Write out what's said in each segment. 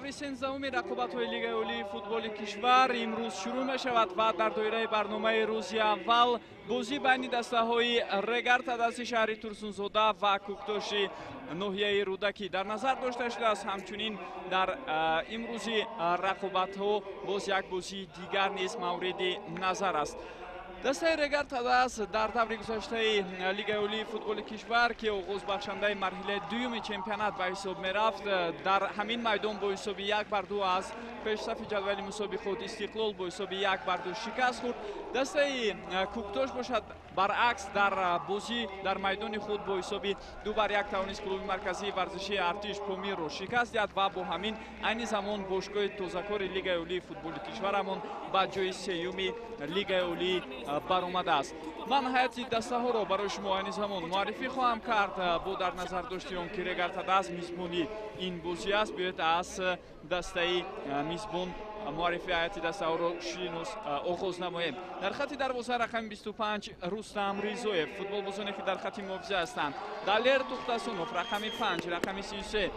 Даври сенздаҳуми рақобатҳои Лигаи Олии футболи кишвар имрӯз шурӯъ мешавад ва дар доираи барномаи рӯзи аввал бозӣ байни дастаҳои Регар Тадасти шаҳри Турсунзода ва Кӯктоши ноҳияи Рӯдакӣ дар назар дошта шудааст. Ҳамчунин дар имрӯзи рақобатҳо боз як бозии дигар низ мавриди назар аст. Дастаи Регар Тадас дар даври гузаштаи Лигаи Олии футболи кишвар, ки оғозбахшандаи марҳилаи дуюми чемпионат ба ҳисоб мерафт, дар ҳамин майдон бо ҳисоби 1-2 аз пешсафи ҷадвали мусобиқот Истиқлол бо ҳисоби 1-2 шикаст хӯрд. Дастаи Кӯктош бошад, баръакс, дар бозӣ дар майдони худ бо ҳисоби 2-1 тавонист клуби марказии варзишии Артиш Помирро шикаст диҳад ва бо ҳамин айни замон бошгоҳи тозакори Лигаи Олии футболи кишварамон ба ҷои сеюми Лигаи Олӣ баромадааст. Ман ҳайати дастаҳоро барои шумо айни замон муаррифӣ хоҳам кард бо дар назар дошти он ки Регар Тадас мизбони ин бозӣ аст. Биёед аз дастаи мизбон муаррифи ҳайати дастаҳоро шинос оғоз намоем. Дар хати дарвоза рақами 25 Рустам Ризоев, футболбозоне ки дар хати муҳофиза ҳастанд Далер Тухтасунов рақами 5, рақами 33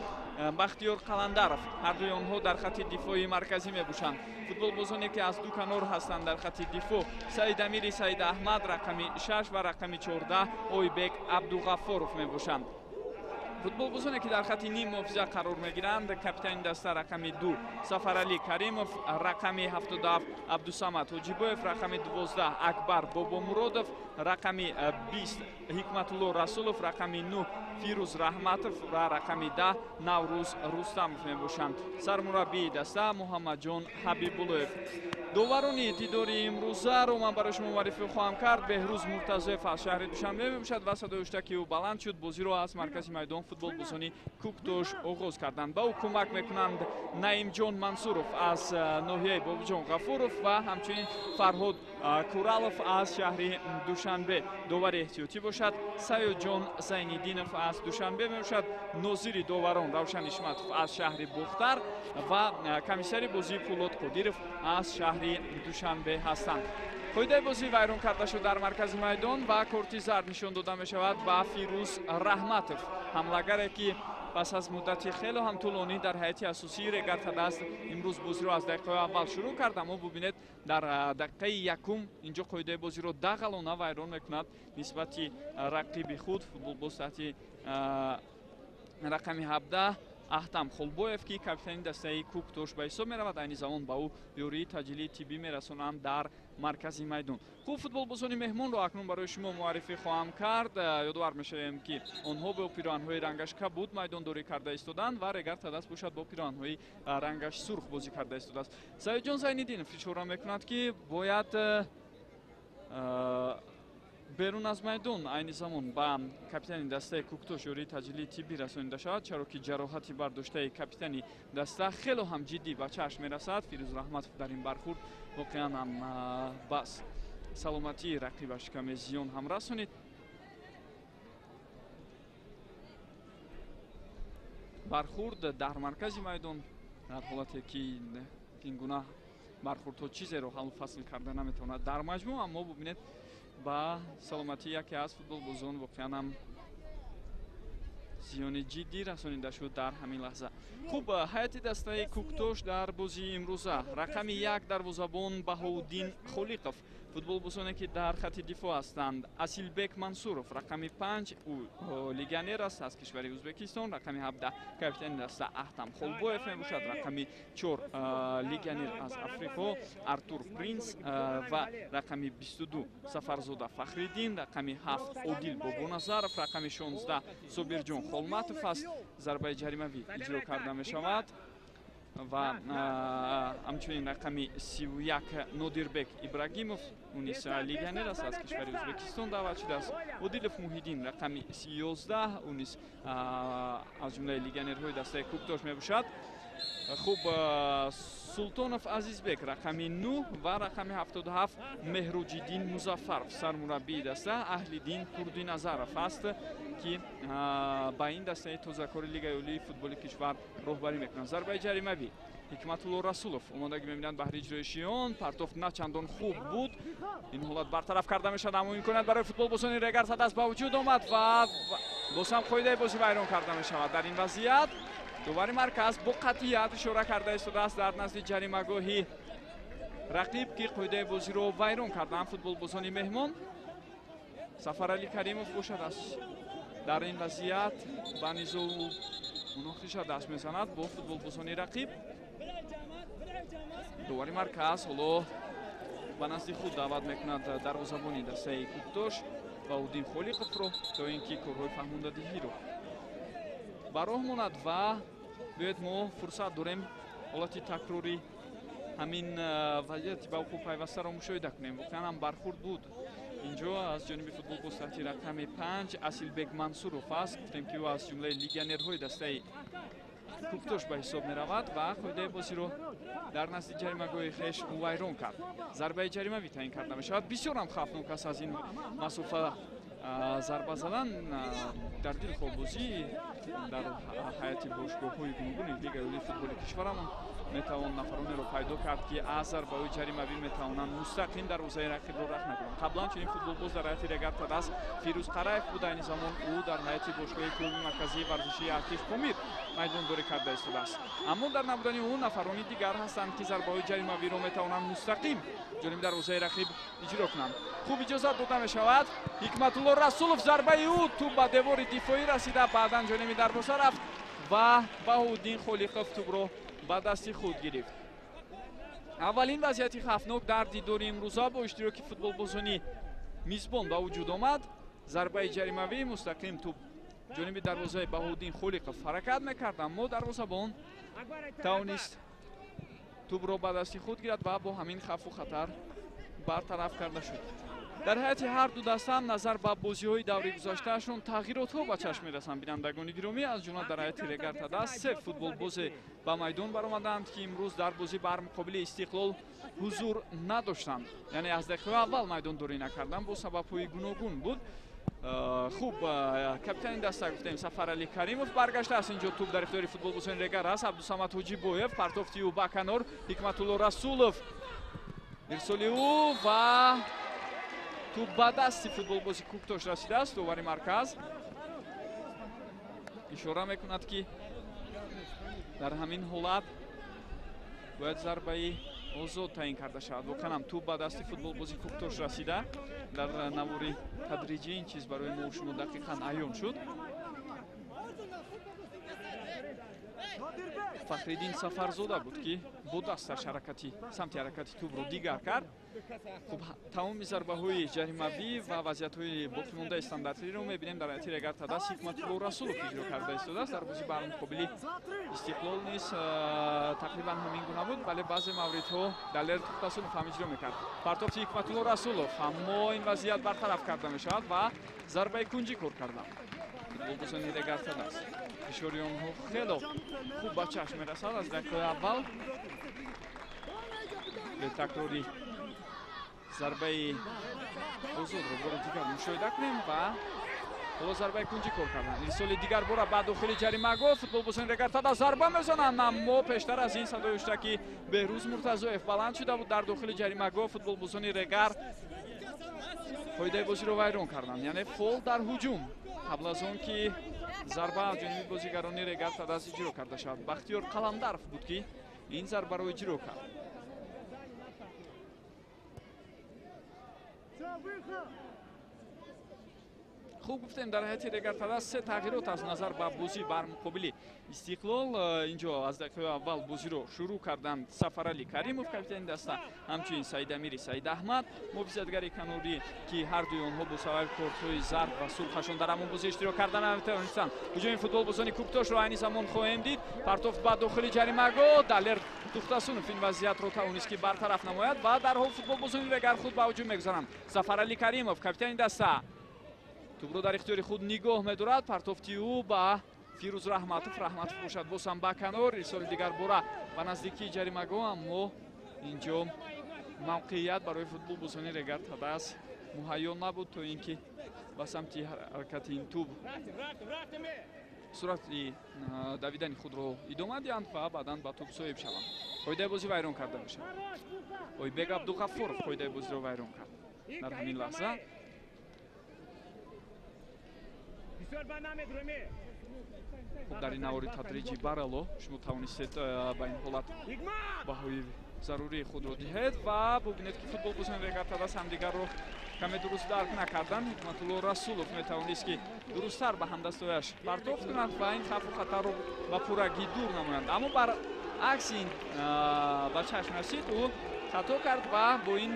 Бахтиёр Қаландаров, ҳардуи онҳо дар хати дифои марказӣ мебошанд. Футболбозоне ки аз ду канор ҳастанд дар хати дифоъ Саидамири Саид Аҳмад рақами 6 ва рақами 14 Ойбек Абдуғаффоров мебошанд. Футболбозоне ки дар хати ним муҳофиза қарор мегиранд капитани даста рақами 2 Сафаралӣ Каримов, рақами 77 Абдусамад Ҳоҷибоев, рақами 12 Акбар Бобомуродов, рақами 20 Ҳикматулло Расулов, рақами 9 Фирӯз Раҳматов ва рақами 10 Наврӯз Рустамов мебошанд. Сармураббии даста Муҳаммадҷон Ҳабибуллоев. Доварони дидори имрӯзаро ман барои шумо муаррифӣ хоҳам кард. Беҳрӯз Муртазоев аз шаҳри Душанбе мебошад ва садои ҳуштаки ӯ баланд шуд. Бозиро аз маркази майдон футболбозони Кӯктош оғоз карданд. Ба ӯ кӯмак мекунанд Наимҷон Мансуров аз ноҳияи Бобоҷон Ғафуров ва ҳамчунин Фарҳод Куралов аз шаҳри Душанбе. Довари эҳтиётӣ бошад Саёдҷон Зайниддинов аз Душанбе мебошад. Нозири доварон Равшан Ишматов аз шаҳри Бухтар ва комиссари бозии Пулод Қодиров аз шаҳри Душанбе ҳастанд. Қоидаи бозӣ вайрон карда шуд дар маркази майдон ва корти зард нишон дода мешавад ба Фирӯз Раҳматов, ҳамлагаре ки пас аз муддати хеле ҳам тӯлонӣ дар ҳайати асосии Регар Тадас имрӯз бозиро аз дақиқаи аввал шурӯъ кард. Аммо бубинед, дар дақиқаи якум инҷо қоидаи бозиро дағалона вайрон мекунад нисбати рақиби худ, футболбоз таҳти рақами 17 Аҳтам Холбоев, ки капитани дастаи Кӯктош ба ҳисоб меравад. Айни замон ба ӯ ёрии таъҷилии тиббӣ мерасонанд дар маркази майдон. Хуб, футболбозони меҳмонро акнун барои шумо муаррифӣ хоҳам кард. Ёдовар мешавем, ки онҳо бо пироҳанҳои рангаш кабуд майдондорӣ карда истоданд ва Регар Тадас бошад бо пироҳанҳои рангаш сурх бозӣ карда истодааст. Саидҷон Зайниддинов ишора мекунад, ки бояд берун аз майдон айни замон ба капитани дастаи Кӯктош ёрии таъҷилии тиббӣ расонида шавад, чаро ки ҷароҳати бардоштаи капитани даста хело ҳам ҷиддӣ ба чашм мерасад. Фирӯз Раҳматов дар ин бархӯрд воқеан ҳам ба саломатии рақибаш каме зиён ҳам расонид. Бархӯрд дар маркази майдон дар ҳолате ки ин гуна бархӯрдҳо чизеро ҳаллу фасл карда наметавонад дар маҷмӯъ, аммо бубинед, ба саломатии яке аз футболбозон воқеан ҳам зиёни ҷиддӣ расонида шуд дар ҳамин лаҳза. Хуб, ҳайати дастаи Кӯктош дар бозии имрӯза рақами 1 дарвозабон Баҳоуддин Холиқов, футболбозоне ки дар хати дифоъ ҳастанд Асилбек Мансуров рақами 5, ӯ легионер аст аз кишвари Ӯзбекистон, рақами 17 капитани даста Аҳтам Холбоев мебошад, рақами 4 легионер аз Африқо Артур Принс ва рақами 22 Сафарзода Фахриддин, рақами 7 Одил Бобоназаров, рақами 16 Собирҷон Холматов аст. Зарбаи ҷаримавӣ иҷро карда мешавад ва ҳамчунин рақами 31 Нодирбек Ибрагимов, ӯ низ легионер аст аз кишвари Ӯзбекистон даъват шудааст. Одилов Муҳиддин рақами 11, ӯ низ аз ҷумлаи легионерҳои дастаи Кӯктош мебошад. Хуб, Султонов Азизбек рақами 9 ва рақами 77 Меҳруҷиддин Музаффаров. Сармураббии даста Аҳлиддин Турдиназаров аст, ки ба ин дастаи тозакори Лигаи Олии футболи кишвар роҳбарӣ мекунад. Зарбаи ҷаримавӣ Ҳикматулло Расулов омодагӣ мебинанд баҳри иҷроиши он. Партофт на чандон хуб буд. Ин ҳолат бартараф карда мешавад, аммо имконият барои футболбозони Регар Тадас ба вуҷуд омад ва боз ҳам қоидаи бозӣ вайрон карда мешавад дар ин вазъият. Довари марказ бо қатъият ишора карда истодааст дар назди ҷаримагоҳи рақиб, ки қоидаи бозиро вайрон карданд футболбозони меҳмон. Сафаралӣ Каримов бошад аз дар ин вазъият ба низову муноқиша даст мезанад бо футболбозони рақиб. Довари марказ ҳоло ба назди худ даъват мекунад дарвозабони дастаи Кӯктош Баҳоуддин Холиқовро, то ин ки корҳои фаҳмондадиҳиро ба роҳ монад. Ва биёед, мо фурсат дорем ҳолати такрори ҳамин вазъияти ба вуқӯъ пайвастаро мушоҳида кунем. Воқеан ҳам бархурд буд инҷо аз ҷониби футболбоз таҳти рақами 5 Асилбек Мансуров аст. Гуфтем, ки ӯ аз ҷумлаи легионерҳои дастаи Кӯктош ба ҳисоб меравад ва қоидаи бозиро дар назди ҷаримагоҳи хеш вайрон кард. Зарбаи ҷаримавӣ таъин карда мешавад. Бисёр ҳам хавфнок аст аз ин масофа зарба задан дар дилхоҳбозӣ. Дар ҳайати бошгоҳҳои гуногуни Лигаи олии футболи кишварамон метавон нафаронеро пайдо кард, ки аз зарбаҳои ҷаримавӣ метавонанд мустақим дарвозаи рақибро рахна кунанд. Қаблан чунин футболбоз дар ҳайати Регар Тадас Фирӯз Қараев буд. Айни замон ӯ дар ҳайати бошгоҳи клуби марказии варзишии Артиш Помир майдондорӣ карда истодааст. Аммо дар набудани ӯ нафарони дигар ҳастанд, ки зарбаҳои ҷаримавиро метавонанд мустақим ҷониби дарвозаи рақиб иҷро кунанд. Хуб, иҷозат дода мешавад. Ҳикматулло Расулов, зарбаи ӯ, тӯб ба девори дифоӣ расида, баъдан ҷониби дарвоза рафт ва Баҳоуддин Холиқов тӯбро ба дасти худ гирифт. Аввалин вазъияти хавфнок дар дидори имрӯза бо иштироки футболбозони мизбон ба вуҷуд омад. Зарбаи ҷаримавӣ, мустақим тӯб ҷониби дарвозаи Баҳоуддин Холиқов ҳаракат мекард, аммо дарвозабон тавонист тӯбро ба дасти худ гирад ва бо ҳамин хавфу хатар бартараф карда шуд. Дар ҳайати ҳар ду даста ҳам назар ба бозиҳои даври гузаштаашон тағйиротҳо ба чашм мерасанд, бинандагони гиромӣ. Аз ҷумла дар ҳайати Регар Тадас се футболбозе ба майдон баромаданд, ки имрӯз дар бозӣ бар муқобили Истиқлол ҳузур надоштанд, яъне аз дақиқаи аввал майдондорӣ накарданд, бо сабабҳои гуногун буд. Хуб, капитани даста гуфтем, Сафаралӣ Каримов баргаштааст. Инҷо тӯб дар ихтиёри футболбозони Регар аст. Абдусамад Ҳоҷибоев, партофти ӯ ба канор. Ҳикматулло Расулов, ирсоли ӯ ва тӯб ба дасти футболбози Кӯктош расидааст. Довари марказ ишора мекунад, ки дар ҳамин ҳолат бояд зарбаи озод таъин карда шавад. Воқеан ҳам тӯб ба дасти футболбози Кӯктош расида. Дар навори тадриҷӣ ин чиз барои мо шумо дақиқан аён шуд. Фахриддин Сафарзода буд, ки бо дасташ ҳаракати самти ҳаракати тӯбро дигар кард. Хуб, тамоми зарбаҳои ҷаримавӣ ва вазъиятҳои боқимондаи стандартиро мебинем. Дар ҳайати Регар Тадас Ҳикматулло Расулов иҷро карда истодааст. Дар бозӣ бар муқобили Истиқлол низ тақрибан ҳамин гуна буд, вале баъзе мавридҳо Далер Тухтасунов ҳам иҷро мекард. Партофти Ҳикматулло Расулов, аммо ин вазъият бартараф карда мешавад ва зарбаи кунҷӣ кор карданд футболбозони Регар Тадас. Фишори онҳо хело хуб ба чашм мерасад аз дақиқаи аввал. Такрори зарбаи озодро бори дигар мушоҳида кунем ва ҳоло зарбаи кунҷӣ кор карданд. Ирсоли дигар бора ба дохили ҷаримагоҳ, футболбозони Регар Тадас зарба мезананд, аммо пештар аз ин садои ҳуштаки Беҳрӯз Муртазоев баланд шуда буд. Дар дохили ҷаримагоҳ футболбозони Регар қоидаи бозиро вайрон карданд, яъне фол дар ҳуҷум қабл аз он ки зарба аз ҷониби бозигарони Регар Тадас иҷро карда шавад. Бахтиёр Қаландаров буд, ки ин зарбаро иҷро кард. Хуб, гуфтем, дар ҳайати Регар Тадас се тағйирот аз назар ба бозӣ бар муқобили Истиқлол. Инҷо аз дақиқаи аввал бозиро шурӯъ карданд Сафаралӣ Каримов, капитани даста, ҳамчунин Саидамири Саид Аҳмад, муҳофизатгари канорӣ, ки ҳар дуи онҳо бо сабаби кортҳои зард ва сурхашон дар ҳамон бозӣ иштирок карда наметавонистанд. Ҳуҷуми футболбозони Кӯктошро айни замон хоҳем дид. Партофт ба дохили ҷаримагоҳ, Далер Тухтасунов ин вазъиятро тавонист, ки бартараф намояд ва дарҳол футболбозони Регар худ ба ҳуҷум мегузаранд. Сафаралӣ Каримов, капитани даста, тӯбро дар ихтиёри худ нигоҳ медорад. Партофти ӯ ба Фирӯз Раҳматов, Раҳматов бошад боз ҳам ба канор. Ирсоли дигар бора ба наздикии ҷаримагоҳ, аммо инҷо мавқеият барои футболбозони Регар Тадас муҳайё набуд, то ин ки ба самти ҳаракати ин тӯб суръати давидани худро идома диҳанд ва баъдан ба тӯб соҳиб шаванд. Қоидаи бозӣ вайрон карда мешавад. Ойбек Абдуғаффоров қоидаи бозиро вайрон кард дар ҳамин лаҳза. Хуб, дар ин навори тадриҷи барало шумо тавонистед ба ин ҳолат баҳои зарурии худро диҳед ва бубинед, ки футболбозони Регар-ТадАЗ ҳамдигарро каме дуруст дарк накарданд. Ҳикматулло Расулов метавонист, ки дурусттар ба ҳамдастояш партофт кунад ва ин хавфу хатарро ба пуррагӣ дур намоянд, аммо баръакси ин ба чашм расид, ӯ хато кард ва бо ин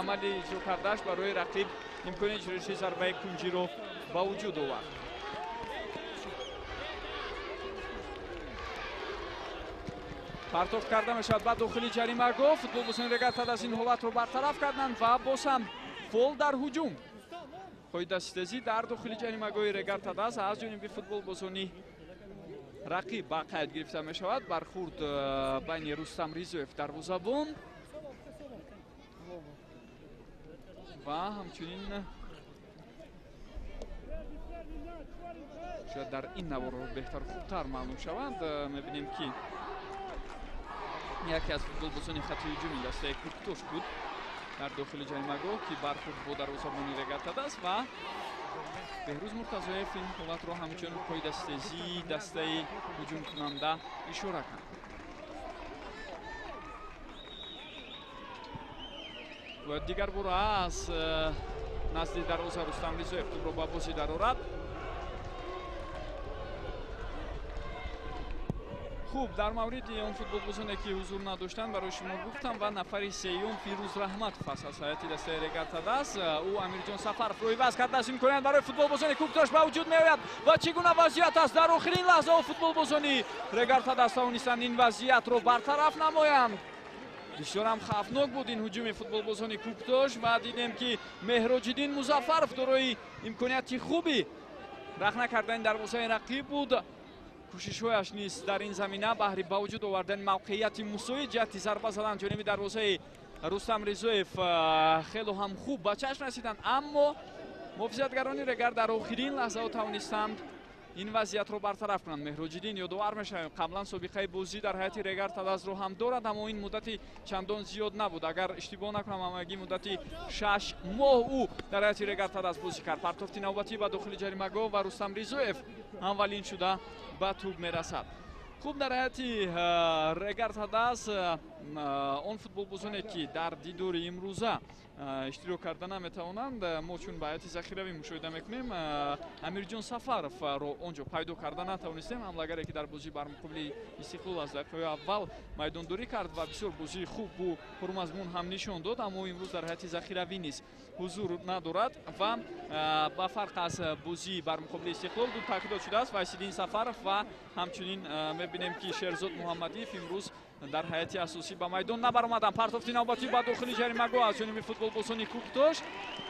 амали иҷро кардааш барои рақиб имкони иҷроиши зарбаи кунҷиро ба вуҷуд овард. Партофт карда мешавад ба дохили ҷаримагоҳ. Футболбозони Регар-ТадАЗ ин ҳолатро бартараф карданд ва боз ҳам фол дар ҳуҷум. Қоидаситезӣ дар дохили ҷаримагоҳи Регар-ТадАЗ аз ҷониби футболбозони рақиб ба қайд гирифта мешавад. Бархурд байни Рустам Ризоев, дарвозабон, ва ҳамчунин шояд дар ин наворҳо беҳтару хубтар маълум шаванд. Мебинем, ки яке аз футболбозони хати ҳуҷуми дастаи Кӯктош буд дар дохили ҷаримагоҳ, ки бархурд бо дарвозабони Регар-ТадАЗ, ва Беҳрӯз Муртазоев ин ҳолатро ҳамчун қоидаситезии дастаи ҳуҷумкунанда ишора кард. Бояд дигар бора аз назди дарвоза Рустам Ризоев тӯбро ба бозӣ дарорад. Хуб, дар мавриди он футболбозоне, ки ҳузур надоштанд, барои шумо гуфтам ва нафари сеюм Фирӯз Раҳматов аст аз ҳайати дастаи Регар-ТадАЗ. Ӯ Амирҷон Сафаровро иваз кардааст. Имконият барои футболбозони Кӯктош ба вуҷуд меояд ва чӣ гуна вазъият аст! Дар охирин лаҳзаҳо футболбозони Регар-ТадАЗ тавонистанд ин вазъиятро бартараф намоянд. Бисёрам хавфнок буд ин ҳуҷуми футболбозони Кӯктош ва дидем, ки Меҳроҷиддин Музаффаров дорои имконияти хуби рахна кардани дарвозаи рақиб буд. Кӯшишҳояш низ дар ин замина баҳри ба вуҷуд овардани мавқеияти мусоид ҷиҳати зарба задан ҷониби дарвозаи Рустам Ризоев хело ҳам хуб ба чашм расиданд, аммо муҳофизатгарони Регар дар охирин лаҳзаҳо тавонистанд ин вазъиятро бартараф кунанд. Меҳроҷиддин, ёдовар мешавем, қаблан собиқаи бозӣ дар ҳайати Регар-ТадАЗро ҳам дорад, аммо ин муддати чандон зиёд набуд. Агар иштибоҳ накунам, ҳамагӣ муддати 6 моҳ ӯ дар ҳайати Регар-ТадАЗ бозӣ кард. Партофти навбатӣ ба дохили ҷаримагоҳ ва Рустам Ризоев аввалин шуда ба тӯб мерасад. Хуб, дар ҳайати Регар-ТадАЗ он футболбозоне, ки дар дидори имрӯза иштирок карда наметавонанд, мо чун ба ҳайати захиравӣ мушоҳида мекунем, Амирҷон Сафаровро он ҷо пайдо карда натавонистем. Ҳамлагаре, ки дар бозӣ бар муқобили Истиқлол аз дақиқаҳои аввал майдондорӣ кард ва бисёр бозии хубу пурмазмун ҳам нишон дод, аммо имрӯз дар ҳайати захиравӣ низ ҳузур надорад ва ба фарқ аз бозӣ бар муқобили Истиқлол ду тағйирот шудааст. Вайсиддин Сафаров ва ҳамчунин мебинем, ки Шерзод Муҳаммадиев имрӯз дар ҳайати асосӣ ба майдон набаромаданд. Партофти навбатӣ ба дохили ҷаримагоҳ аз ҷониби футболбозони Кӯктош.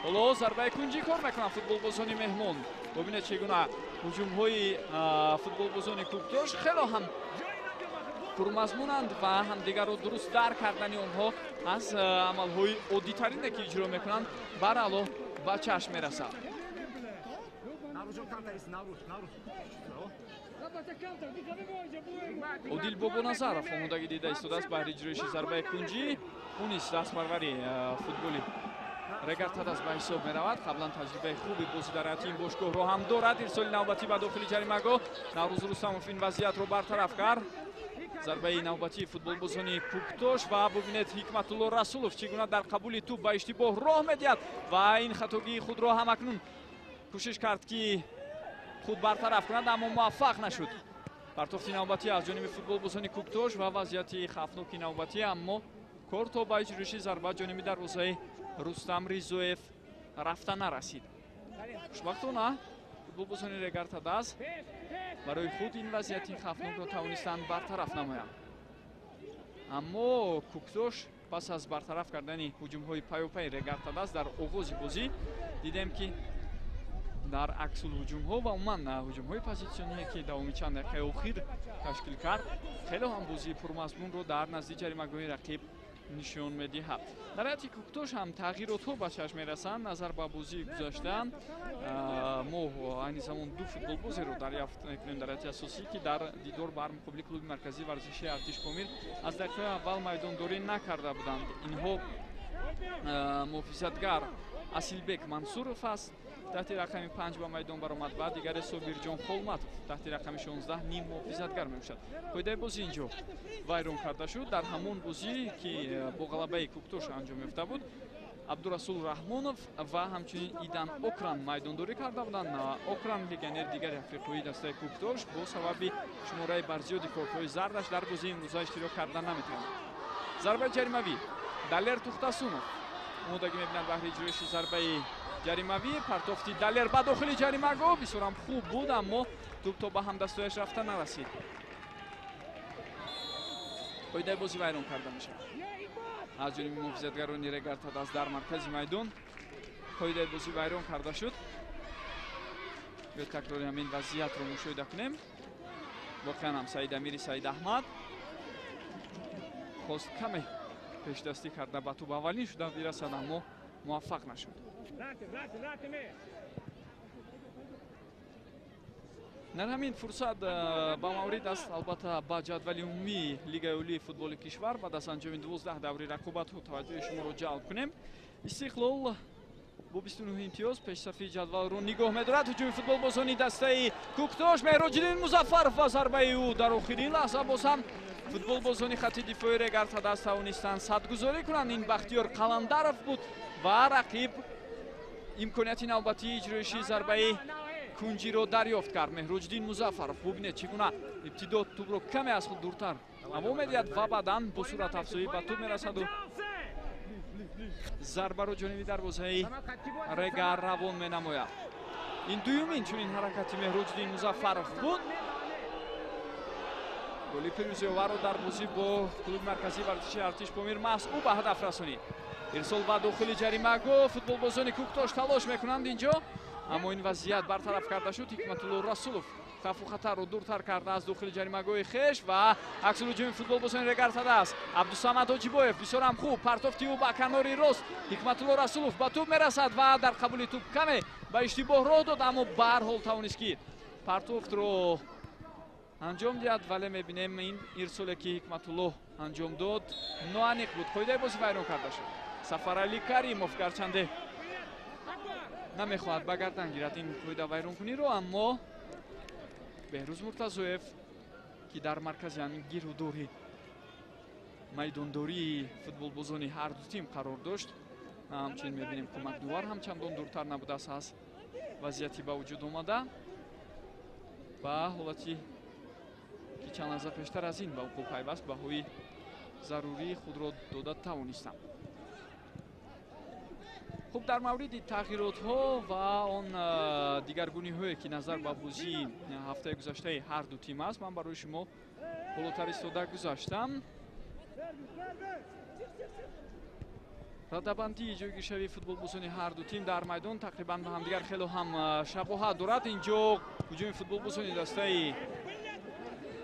Ҳоло зарбаи кунҷӣ кор мекунанд футболбозони меҳмон. Бубинед, чӣ гуна ҳуҷумҳои футболбозони Кӯктош хело ҳам пурмазмунанд ва ҳамдигарро дуруст дарк кардани онҳо аз амалҳои оддитарине, ки иҷро мекунанд, барало ба чашм мерасад. Одил Бобоназаров омодагӣ дида истодааст баҳри иҷроиши зарбаи кунҷӣ. Ӯ низ дастпарвари футболи Регар-ТадАЗ ба ҳисоб меравад. Қаблан таҷрибаи хуби бозӣ дар ҳайати ин бошгоҳро ҳам дорад. Ирсоли навбатӣ ба дохили ҷаримагоҳ. Наврӯз Рустамов ин вазъиятро бартараф кард. Зарбаи навбатии футболбозони Кӯктош ва бубинед, Ҳикматулло Расулов чӣ гуна дар қабули тӯб ба иштибоҳ роҳ медиҳад ва ин хатогии худро ҳам акнун кӯшиш кард, ки худ бартараф кунад, аммо муваффақ нашуд. Партофти навбатӣ аз ҷониби футболбозони Кӯктош ва вазъияти хавфноки навбатӣ, аммо кор то ба иҷроиши зарба ҷониби дарвозаи Рустам Ризоев рафта нарасид. Хушбахтона футболбозони Регар-ТадАЗ барои худ ин вазъияти хавфнокро тавонистанд бартараф намоянд, аммо Кӯктош пас аз бартараф кардани ҳуҷумҳои паёпайи Регар-ТадАЗ дар оғози бозӣ дидем, ки дар аксулҳуҷумҳо ва умуман ҳуҷумҳои позитсионие, ки давоми чанд дақиқаи охир ташкил кард, хело ҳам бозии пурмазмунро дар назди ҷаримагоҳи рақиб нишон медиҳад. Дар ҳайати Кӯктош ҳам тағйиротҳо ба чашм мерасанд. Назар ба бозии гузашта мо айни замон ду футболбозеро дарёфт мекунем дар ҳайати асосӣ, ки дар дидор бар муқобили клуби марказии варзишии Артиш Помир аз дақиқаи аввал майдондорӣ накарда буданд. Инҳо муҳофизатгар Асилбек Мансуров аст, таҳти рақами 5 ба майдон баромад ва дигаре Собирҷон Холматов таҳти рақами 16 ним муҳофизатгар мебошад. Қоидаи бозӣ инҷо вайрон карда шуд. Дар ҳамон бозӣ, ки бо ғалабаи Куктош анҷом ёфта буд, Абдурасул Раҳмонов ва ҳамчунин Идан Окран майдондорӣ карда буданд. Окран, легионери дигари африқоии дастаи Куктош, бо сабаби шумораи барзиёди кортҳои зардаш дар бозии имрӯза иштирок карда наметавонад. Зарбаи ҷаримавӣ, Далер Тухтасунов омодагӣ мебинад баҳри иҷроиши зарбаи ҷаримавӣ. Партофти Далер ба дохили ҷаримагоҳ бисёрам хуб буд, аммо тӯб то ба ҳамдастояш рафта нарасид. Қоидаи бозӣ вайрон карда мешавад аз ҷониби муҳофизатгарони Регар Тадаз. Дар маркази майдон қоидаи бозӣ вайрон карда шуд. Биёд такрори ҳамин вазъиятро мушоҳида кунем. Воқеан ҳам Саид Амири Саид Аҳмад хост каме пешдастӣ карда ба тӯб аввалин шуда бирасад, аммо муваффақ нашуд. Дар ҳамин фурсат ба маврид аст, албатта, ба ҷадвали умумии Лигаи олии футболи кишвар баъд аз анҷоми 12 даври рақобатҳо таваҷҷӯҳи шуморо ҷалб кунем. Истиқлол бо 29 имтиёз пешсафи ҷадвалро нигоҳ медорад. Ҳуҷуми футболбозони дастаи Куктош, Меҳроҷиддин Музаффаров ва зарбаи ӯ дар охирин лаҳза. Боз ҳам футболбозони хатти дифои Регар Тадаз тавонистанд садгузорӣ кунанд. Ин Бахтиёр Қаландаров буд ва рақиб имконияти навбатии иҷроиши зарбаи кунҷиро дарёфт кард. Меҳроҷиддин Музаффаров, бубинед, чӣ гуна ибтидо тӯбро каме аз худ дуртар ҳаво медиҳад ва баъдан бо суръатафзоӣ ба тӯб мерасаду зарбаро ҷониби дарвозаи Регар равон менамояд. Ин дуюмин чунин ҳаракати Меҳроҷиддин Музаффаров буд. Голи пирӯзиоварро дар бозӣ бо клуби марказии варзиши Артиш Помир маҳз ӯ ба ҳадаф расонид. Ирсол ба дохили ҷаримагоҳ, футболбозони Куктош талош мекунанд инҷо, аммо ин вазъият бартараф карда шуд. Ҳикматулло Расулов хавфу хатарро дуртар карда аз дохили ҷаримагоҳи хеш ва аксулҳуҷуми футболбозони Регар Тадаз. Абдусамад Ҳоҷибоев бисёрам хуб, партофти ӯ ба канори рост, Ҳикматулло Расулов ба тӯб мерасад ва дар қабули тӯб каме ба иштибоҳ роҳ дод, аммо баҳарҳол тавонист, ки партофтро анҷом диҳад. Вале мебинем, ин ирсоле, ки Ҳикматулло анҷом дод, ноаниқ буд. Қоидаи бозӣ вайрон карда шуд. Сафаралӣ Каримов гарчанде намехоҳад ба гардан гирад ин қоида вайронкуниро, аммо Беҳрӯз Муртазоев, ки дар маркази ҳамин гирудори майдондории футболбозони ҳар ду тим қарор дошт, ҳамчунин мебинем, кӯмакдувар ҳам чандон дуртар набудааст аз вазъияти ба вуҷуд омада ба ҳолати, ки чанд лаҳза пештар аз ин ба вуқӯъ пайваст, баҳои зарурии худро дода тавонистам. Хуб, дар мавриди тағйиротҳо ва он дигаргуниҳое, ки назар ба бозии ҳафтаи гузаштаи ҳар ду тим аст, ман барои шумо болотар истода гузаштам. Радабандии ҷойгиршавии футболбозони ҳар ду тим дар майдон тақрибан ба ҳамдигар хело ҳам шабоҳат дорад. Инҷо ҳуҷуми футболбозони дастаи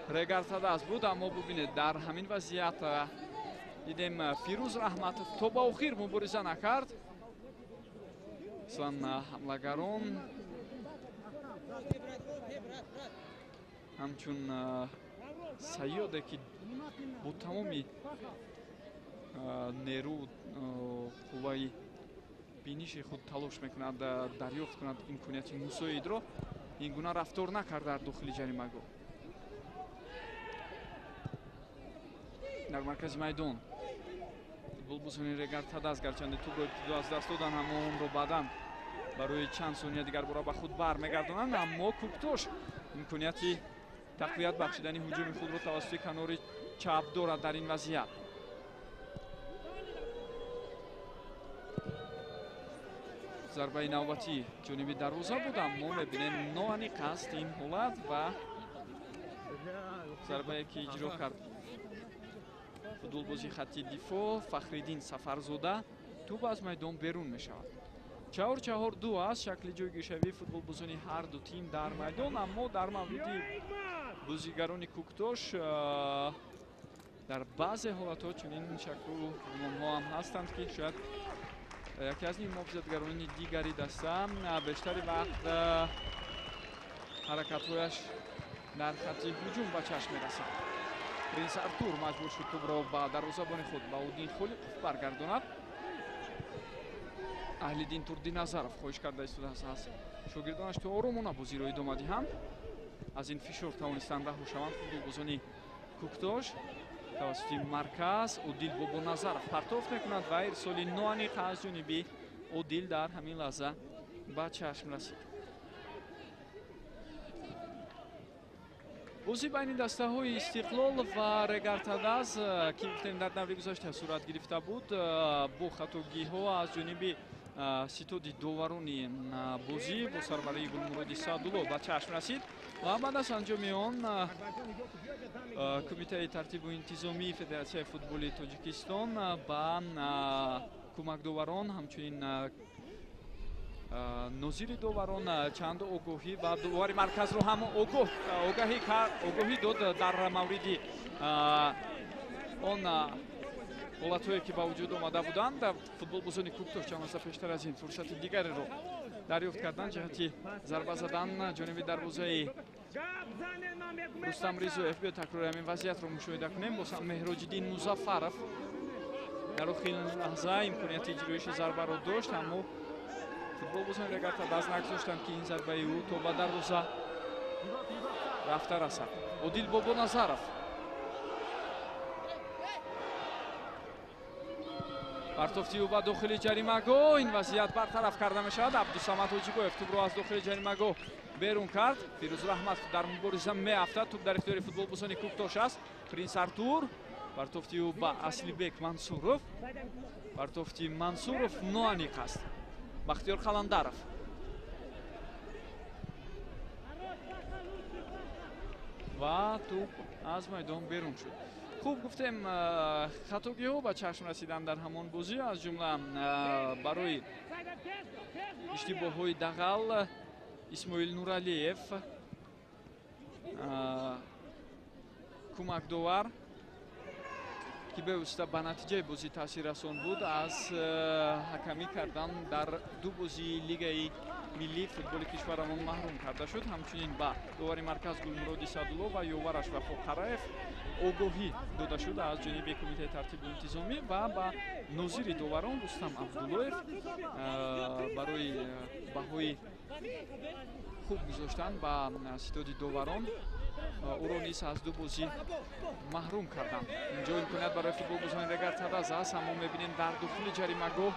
Регар Тадаз буд, аммо бубинед, дар ҳамин вазъият дидем, Фирӯз Раҳматов то ба охир мубориза накард. Аслан ҳамлагарон ҳамчун сайёде, ки бо тамоми нерӯ, қувваи биниши худ талош мекунад дарёфт кунад имконияти мусоидро, ин гуна рафтор накард дар дохили ҷаримагоҳ. Дар маркази майдон футболбозони Регар Тадаз гарчанде тӯбро ибтидо аз даст додан, аммо онро баъдан барои чанд сония дигар бора ба худ бармегардонанд. Аммо Куктош имконияти тақвият бахшидани ҳуҷуми худро тавассути канори чап дорад. Дар ин вазъият зарбаи навбатӣ ҷониби дарвоза буд, аммо мебинем, ноаниқ аст ин ҳолат ва зарбае, ки иҷро кард футболбози хатти дифоъ Фахриддин Сафарзода, тӯб аз майдон берун мешавад. 4-4-2 аст шакли ҷойгиршавии футболбозони ҳар ду тим дар майдон, аммо дар мавриди бозигарони Куктош дар баъзе ҳолатҳо чунин шаклу гумонҳо ҳам ҳастанд, ки шояд яке аз ниммуҳофизатгарони дигари даста бештари вақт ҳаракатҳояш дар хатти ҳуҷум ба чашм мерасад. Принс Артур маҷбур шуд тӯбро ба дарвозабони худ Баҳоддин Холиқов баргардонад. Аҳлиддин Турдиназаров хоҳиш карда истодааст аз шогирдонаш то оромона бозиро идома диҳанд. Аз ин фишор тавонистанд раҳо шаванд футболбозони Куктош. Тавассути марказ Одил Бобоназаров партофт мекунад ва ирсоли ноаниқ аз ҷониби Одил дар ҳамин лаҳза ба чашм расид. Бозӣ байни дастаҳои Истиқлол ва Регар-ТадАЗ, ки гуфтем дар даври гузашта сурат гирифта буд, бо хатогиҳо аз ҷониби ситоди доварони бозӣ бо сарварии Гулмуроди Саъдулло ба чашм расид ва баъд аз анҷоми он Кумитаи тартибу интизомии Федератсияи футболи Тоҷикистон ба кӯмакдоварон, ҳамчунин нозири доварон чанд огоҳӣ ва довари марказро ҳам огоҳӣ дод дар мавриди он ҳолатҳое ки ба вуҷуд омада буданд. Футболбозони Куктош чанд лаҳза пештар аз ин фурсати дигареро дарёфт карданд ҷиҳати зарба задан ҷониби дарвозаи Рустам Ризоев. Биё такрори ҳамин вазъиятро мушоҳида кунем. Боз ҳам Меҳроҷиддин Музаффаров дар охирин лаҳза имконияти иҷроиши зарбаро дошт, аммо футболбозони Регар-ТадАЗ нагузоштанд, ки ин зарбаи ӯ то ба дарвоза рафта расад. Одил Бобоназаров партофти ӯ ба дохили ҷаримагоҳ. Ин вазъият бартараф карда мешавад. Абдусамад Ҳоҷибоев тӯбро аз дохили ҷаримагоҳ берун кард. Фирӯз Раҳматов дар мубориза меафтад. Тӯб дар ихтиёри футболбозони Куктош аст. Принс Артур партофти ӯ ба Аслибек Мансуров. Партофти Мансуров ноаниқ аст. Бахтиёр Қаландаров ва тӯб аз майдон берун шуд. Хуб гуфтем, хатогиҳо ба чашм расиданд дар ҳамон бозӣ, аз ҷумла барои иштибоҳҳои дағал Исмоил Нуралиев кӯмакдовар, ки бевосита ба натиҷаи бозӣ таъсир расон буд, аз ҳакамӣ кардан дар ду бозии Лигаи миллии футболи кишварамон маҳрум карда шуд. Ҳамчунин ба довари марказ Гулмуроди Саъдулло ва ёвараш Вафо Қараев огоҳӣ дода шуд аз ҷониби Кумитаи тартибу интизомӣ ва ба нозири доварон Рустам Абдуллоев барои баҳои хуб гузоштан ба ситоди доварон ӯро низ аз ду бозӣ маҳрум карданд. Инҷо имконият барои футболбозони Регар-ТадАЗ аст, аммо мебинем дар дохили ҷаримагоҳ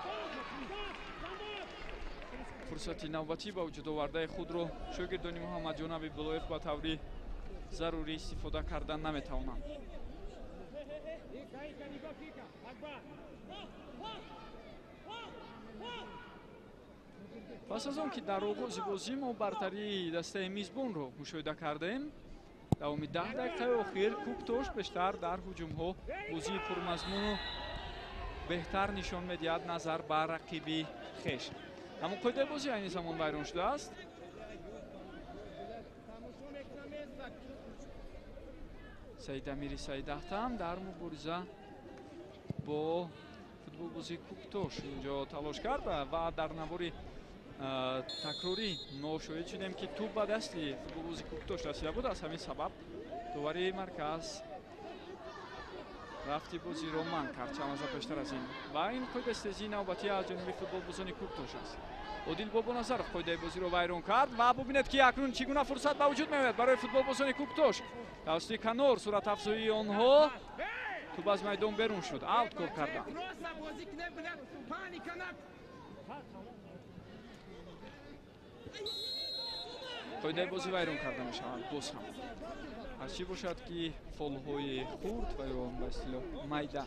фурсати навбатӣ ба вуҷуд овардаи худро шогирдони Муҳаммадҷон Ҳабибуллоев ба таври зарурӣ истифода кардан наметавонанд. Пас аз он ки дар оғози бозӣ мо бартарии дастаи мизбонро мушоҳида кардаем, давоми 10 дақиқаи охир Куктош бештар дар ҳуҷумҳо бозии пурмазмуну беҳтар нишон медиҳад назар ба рақиби хеш. Аммо қоидаи бозӣ айни замон вайрон шудааст. Саидамири Саидаҳтам дар мубориза бо футболбози Куктош инҷо талош кард ва дар навори такрорӣ мо шоҳид шудем, ки тӯб ба дасти футболбози Куктош расида буд. Аз ҳамин сабаб довари марказ рафти бозиро манъ кард чанд лаҳза пештар аз ин. Ва ин қоидаи стезии навбатӣ аз ҷониби футболбозони Куктош аст. Одил Бобоназаров қоидаи бозиро вайрон кард ва бубинед, ки акнун чӣ гуна фурсат ба вуҷуд меояд барои футболбозони Куктош. Тавассути канор суратафзоии онҳо тӯб аз майдон берун шуд. Аут кор карданд. Қоидаи бозӣ вайрон карда мешавад боз ҳам. Ҳарчӣ бошад, ки фолҳои хурд ва ё ба истилоҳ майда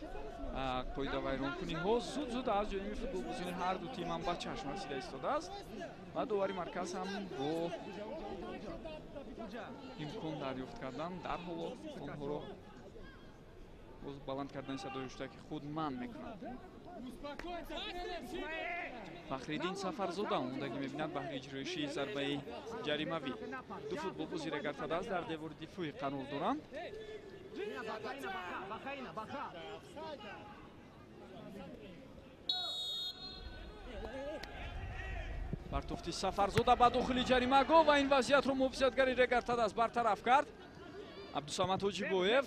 қоидавайронкуниҳо зуд-зуд аз ҷониби футболбозони ҳар ду тим ҳам ба чашм расида истодааст ва довари марказ ҳам бо имкон дарёфт кардан дар ҳоло онҳоро боз баланд кардани садои ҳуштаки худ манъ мекунад. Фахриддин Сафарзода омодагӣ мебинад баҳри иҷроиши зарбаи ҷаримавӣ. Ду футболбози Регар-ТадАЗ дар девори дифоӣ қарор доранд. Партофти Сафарзода ба дохили ҷаримагоҳ ва ин вазъиятро муҳофизатгари Регар-ТадАЗ бартараф кард. Абдусамад Ҳоҷибоев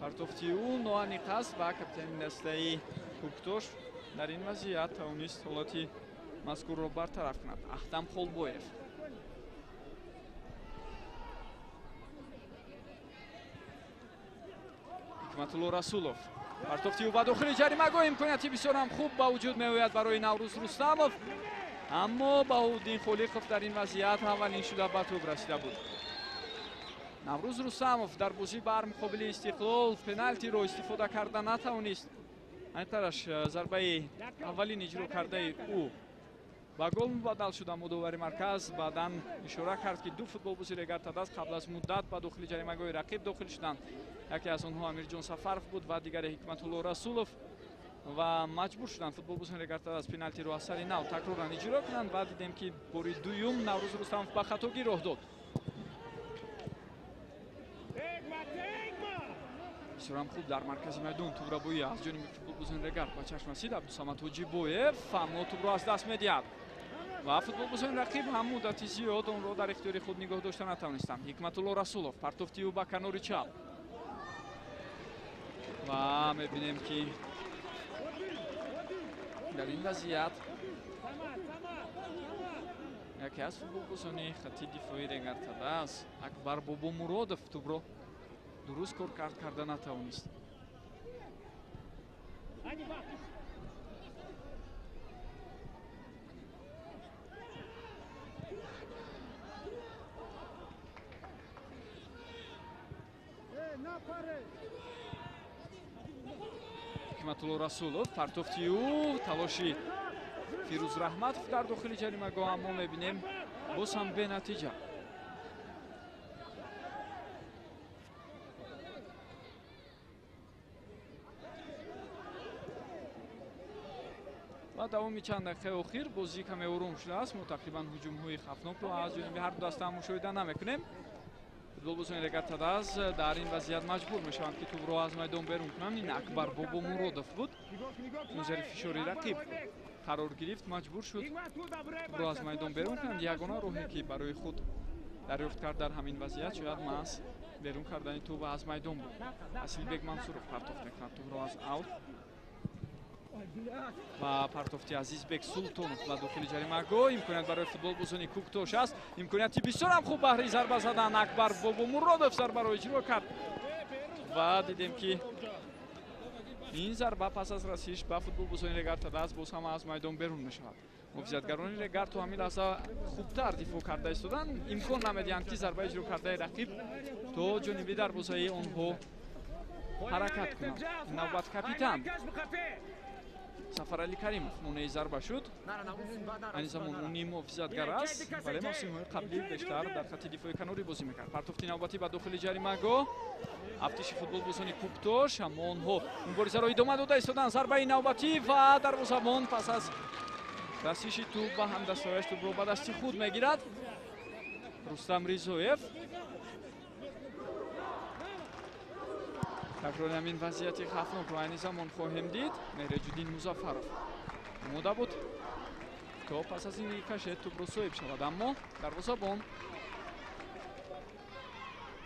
партофти ӯ ноаниқ аст ва капитани дастаи Куктош Дар ин вазъият тавонист ҳолати мазкурро бартараф кунад. Аҳтам Холбоев. Ҳикматулло Расулов. Партофти ӯ ба дохили ҷаримагоҳ, имконияти бисёрам хуб ба вуҷуд меояд барои Наврӯз Рустамов, аммо Баҳоуддин Холиқов дар ин вазъият аввалин шуда ба тӯб расида буд. Наврӯз Рустамов дар бозӣ бар муқобили Истиқлол пеналтиро истифода карда натавонист. Аниқтараш зарбаи аввалин иҷро кардаи ӯ ба гол мубаддал шуд, аммо довари марказ баъдан ишора кард, ки ду футболбози Регар-ТадАЗ қабл аз муддат ба дохили ҷаримагоҳи рақиб дохил шуданд. Яке аз онҳо Амирҷон Сафаров буд ва дигаре Ҳикматулло Расулов ва маҷбур шуданд футболбозони Регар-ТадАЗ пеналтиро аз сари нав такроран иҷро кунанд ва дидем, ки бори дуюм Наврӯз Рустамов ба хатогӣ роҳ дод. Бисёрам хуб дар маркази майдон тӯбрабоӣ аз ҷониби футболбозони Регар ба чашм расид. Абдусамад Ҳоҷибоев аммо тӯбро аз даст медиҳад ва футболбозони рақиб ҳам муддати зиёд онро дар ихтиёри худ нигоҳ дошта натавонистанд. Ҳикматулло Расулов партофти ӯ ба канори чап ва мебинем, ки дар ин вазъият яке аз футболбозони хатти дифоии Регар-ТадАЗ Акбар Бобомуродов тӯбро дуруст кор карда натавонист. Ҳикматулло Расулов партофти ӯ, талоши Фирӯз Раҳматов дар дохили ҷаримагоҳ, аммо мебинем боз ҳам бенатиҷа. Ва давоми чанд дақиқаи охир бозӣ каме ором шудааст. Мо тақрибан ҳуҷумҳои хавфнокро аз ҷониби ҳар ду даста мушоҳида намекунем. Футболбозони Регар-ТадАЗ дар ин вазъият маҷбур мешаванд, ки тӯбро аз майдон берун кунанд. Ин Акбар Бобомуродов буд, чун зери фишори рақиб қарор гирифт, маҷбур шуд тӯбро аз майдон берун кунанд. Ягона роҳе, ки барои худ дарёфт кард дар ҳамин вазъият, шояд маҳз берун кардани тӯб аз майдон буд. Асилбек Мансуров партофт мекунад тӯбро аз аут ва партофти Азизбек Султонов ба дохили ҷаримагоҳ. Имконият барои футболбозони Куктош аст. Имконияти бисёрам хуб баҳри зарба задан. Акбар Бобомуродов зарбаро иҷро кард ва дидем, ки ин зарба пас аз расиш ба футболбозони Регар-ТадАЗ боз ҳама аз майдон берун мешавад. Муҳофизатгарони Регар то ҳамин лаҳза хубтар дифоъ карда истоданд, имкон намедиҳанд, ки зарба иҷро кардаи рақиб то ҷониби дарвозаи онҳо ҳаракат кунад. Навбат капитан Сафарали Каримов монеи зарба шуд. Айни замон ӯ ним муҳофизатгар аст, вале мавсимҳои қаблӣ бештар дар хатти дифои канорӣ бозӣ мекард. Партофти навбатӣ ба дохили ҷаримагоҳ, афтиши футболбозони Куктош, аммо онҳо муборизаро идома дода истоданд. Зарбаи навбатӣ ва дарвозабон пас аз расиши тӯб ба ҳамдастҳояш тӯбро ба дасти худ мегирад. Рустам Ризоев. Такрори ҳамин вазъияти хавфнокро айни замон хоҳем дид. Меҳреҷуддин Музаффаров омода буд то пас аз ин рикошет тӯбро соҳиб шавад, аммо дарвозабон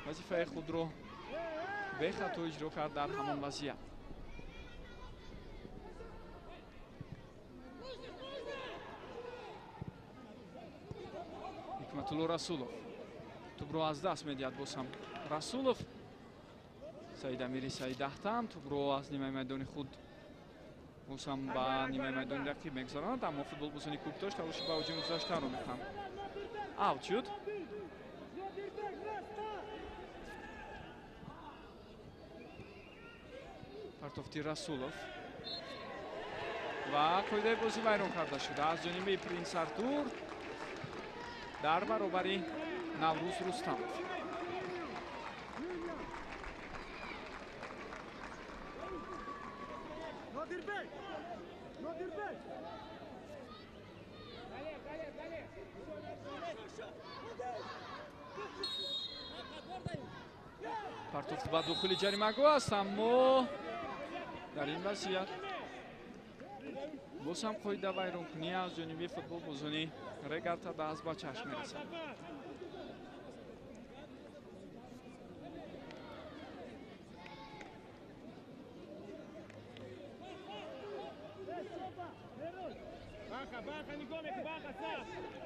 вазифаи худро бехато иҷро кард дар ҳамон вазъият. Ҳикматулло Расулов тӯбро аз даст медиҳад. Боз ҳам Расулов. Саид Амири Саид Аҳтам тӯбро аз нимаи майдони худ боз ҳам ба нимаи майдони рақиб мегузаронад, аммо футболбозони Куктош талоши ба ҳуҷум гузаштанро мекунанд. Аут шуд. Партофти Расулов ва қоидаи бозӣ вайрон карда шуда аз ҷониби Принс Артур дар баробари Наврӯз Рустамов. Партофт ба дохили ҷаримагоҳ аст, аммо дар ин вазъият боз ҳам қоида вайронкунӣ аз ҷониби футболбозони Регар-ТадАЗ ба чашм мерасад.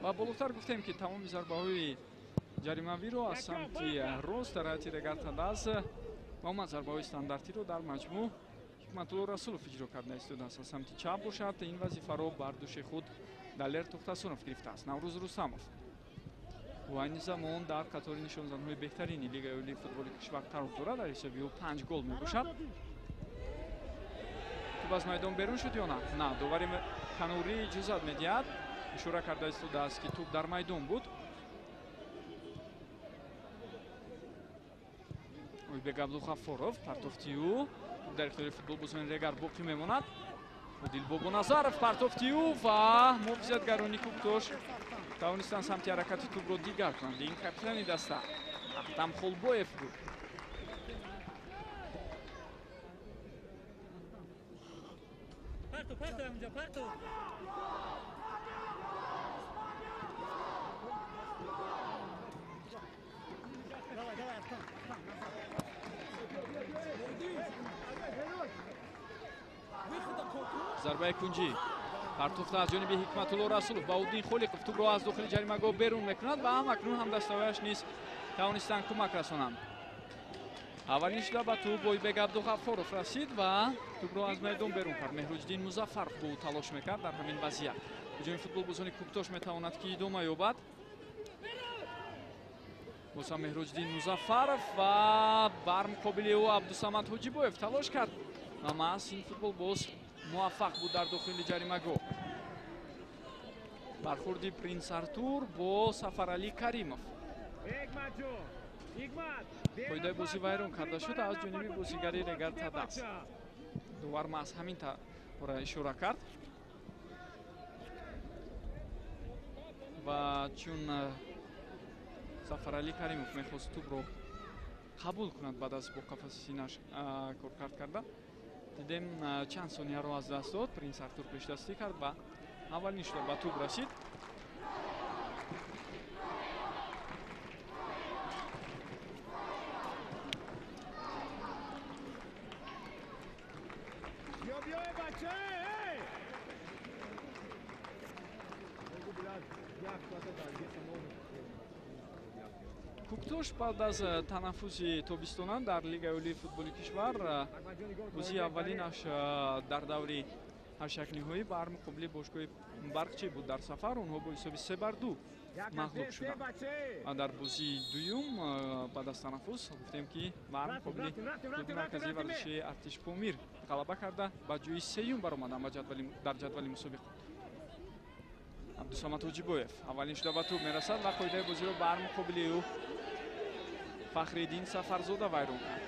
Ва болотар гуфтем, ки тамоми зарбаҳои ҷаримавиро аз самти рост дар ҳайати Регар Тадаз ва умуман зарбаҳои стандартиро дар маҷмӯъ Ҳикматулло Расулов иҷро карда истодааст. Аз самти чап бошад, ин вазифаро бар дӯши худ Далер Тухтасунов гирифтааст. Наврӯз Рустамов ва айни замон дар қатори нишонзанҳои беҳтарини Лигаи олии футболи кишвар қарор дорад. Дар ҳисоби ӯ 5 гол мебошад. Тӯб аз майдон берун шуд ё на? На, довари канорӣ иҷозат медиҳад. Ишора карда истодааст, ки тӯб дар майдон буд. Ойбек Абдуғаффоров партофти ӯ дар ихтиёри футболбозони Регар боқӣ мемонад. Одил Бобоназаров партофти ӯ ва муҳофизатгарони Кӯктош тавонистанд самти ҳаракати тӯбро дигар кунанд. Ин капитани даста Ахтам Холбоев буд. Зарбаи кунҷӣ партофта аз ҷониби Ҳикматулло Расулов. Баҳоддин Холиқов тӯбро аз дохили ҷаримагоҳ берун мекунад ва ҳам акнун ҳамдаставаяш низ тавонистанд кӯмак расонанд. Аввалин шуда ба тӯб Ойбек Абдуғаффоров расид ва тӯбро аз майдон берун кард. Меҳруҷиддин Музаффаров бо ӯ талош мекард дар ҳамин вазъият. Ҳуҷуми футболбозони Кӯктош метавонад, ки идома ёбад. Боз ҳам Меҳруҷиддин Музаффаров ва бар муқобили ӯ Абдусамад Ҳоҷибоев талош кард ва маҳз ин футболбоз муваффақ буд дар дохили ҷаримагоҳ. Бархурди Принс Артур бо Сафаралӣ Каримов. Қоидаи бозӣ вайрон карда шуд аз ҷониби бозигари Регар Тадаз. Довар маҳз ҳамин бора ишора кард ва чун Сафаралӣ Каримов мехост тӯбро қабул кунад баъд аз бо қафаси синаш коркард карда, дидем чанд сонияро аз даст дод. Принс Артур пешдастӣ кард ва аввалин шуда ба тӯб расид. Кӯктош баъд аз танаффуси тобистона дар Лигаи олии футболи кишвар бозии аввалинаш дар даври ҳаштякниҳоӣ бар муқобили бошгоҳи Барқчӣ буд. Дар сафар онҳо бо ҳисоби 3-2 мағлуб шуданд ва дар бозии дуюм баъд аз танаффус гуфтем, ки бар муқобили клуби марказии варзишии Артиш Помир ғалаба карда ба ҷои сеюм баромаданд дар ҷадвали мусобиқот. Абдусамад Ҳоҷибоев аввалин шуда ба тӯб мерасад ва қоидаи бозиро бар муқобили ӯ Фахриддин Сафарзода вайрон кард.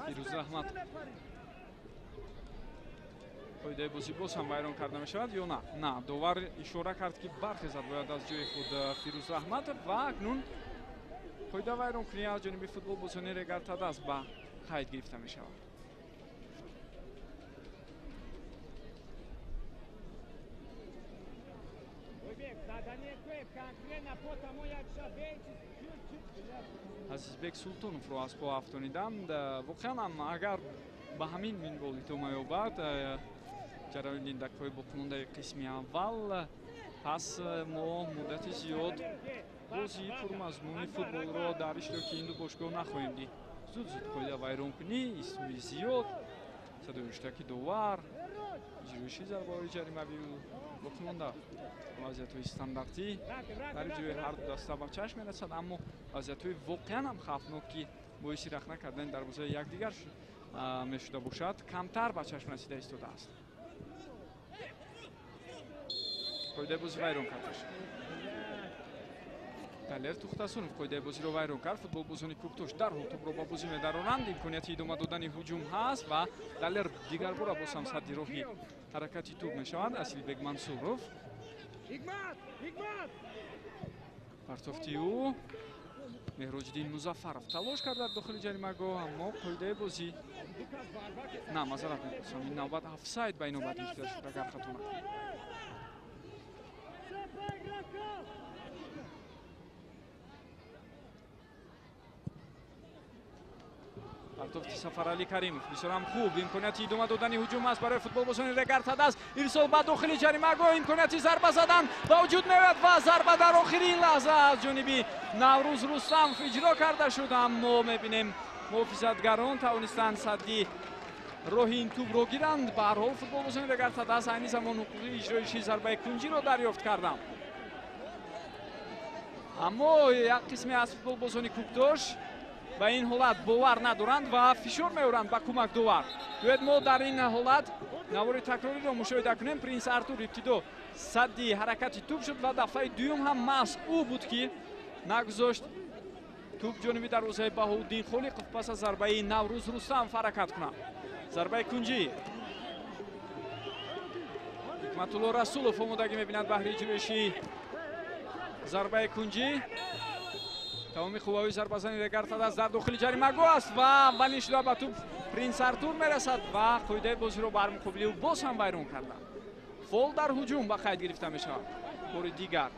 Фирӯз Раҳмат. Қоидаи бозӣ боз ҳам вайрон карда мешавад ё на? На, довар ишора кард, ки бархезад бояд аз ҷои худ Фирӯз Раҳматов ва акнун қоида вайронкунӣ аз ҷониби футболбозони Регар Тадаз ба қайд гирифта мешавад. Азизбек Султоновро аз по афтониданд. Воқеан ҳам агар ба ҳамин минвол идома ёбад ҷараёни дақиқаҳои боқимондаи қисми аввал, пас мо муддати зиёд бозии пурмазмуни футболро дар иштироки ин ду бошгоҳ нахоҳем дид. Зуд зуд қоида вайронкунӣ, истӯи зиёд, садои ҳуштаки довар, иҷроиши зарбаҳои ҷаримавию боқимонда вазъиятҳои стандартӣ дар иҷрои ҳар ду даста ба чашм мерасад, аммо вазъиятҳои воқеан ҳам хавфнок, ки боиси рахна кардани дарвозаи якдигар мешуда бошад, камтар ба чашм расида истодааст. Қоидаи бозӣ вайрон карда шуд. Далер Тухтасунов қоидаи бозиро вайрон кард. Футболбозони Кӯктош дарҳол тӯбро ба бозӣ медаронанд. Имконияти идома додани ҳуҷум ҳаст ва Далер дигарбора боз ҳам садди роҳи ҳаракати тӯб мешавад. Асилбек Мансуров, партофти ӯ. Меҳроҷиддин Музаффаров талош кард дар дохили ҷаримагоҳ, аммо қоидаи бозӣ на, мазарат мепурсам, ин навбат офсайд ба инобат гирифта шуд, агар хато накунам. Партофти Сафаралӣ Каримов бисёрам хуб, имконияти идома додани ҳуҷум аст барои футболбозони Регар Тадас. Ирсол ба дохили ҷаримагоҳ, имконияти зарба задан ба вуҷуд меояд ва зарба дар охирин лаҳза аз ҷониби Наврӯз Рустамов иҷро карда шуд, аммо мебинем муҳофизатгарон тавонистанд садди роҳи ин тӯбро гиранд. Ба ҳар ҳол футболбозони Регар Тадас айни замон ҳуқуқи иҷроиши зарбаи кунҷиро дарёфт карданд. Аммо як қисме аз футболбозони Кӯктош ба ин ҳолат бовар надоранд ва фишор меоранд ба кӯмак довар. Биёед мо дар ин ҳолат навори такрориро мушоҳида кунем. Принс Артур ибтидо садди ҳаракати тӯб шуд ва дафъаи дуюм ҳам маҳз ӯ буд, ки нагузошт тӯб ҷониби дарвозаи Баҳоуддин Холиқов пас аз зарбаи Наврӯз Рустамов ҳаракат кунад. Зарбаи кунҷӣ. Ҳикматулло Расулов омодагӣ мебинад баҳри иҷроиши зарбаи кунҷӣ. Тамоми қувваҳои зарбазани Регар Тадас дар дохили ҷаримагоҳ аст ва аввалин шуда ба тӯб Принс Артур мерасад ва қоидаи бозиро бар муқобили ӯ боз ҳам вайрон карданд. Фол дар ҳуҷум ба қайд гирифта мешавад. Бори дигар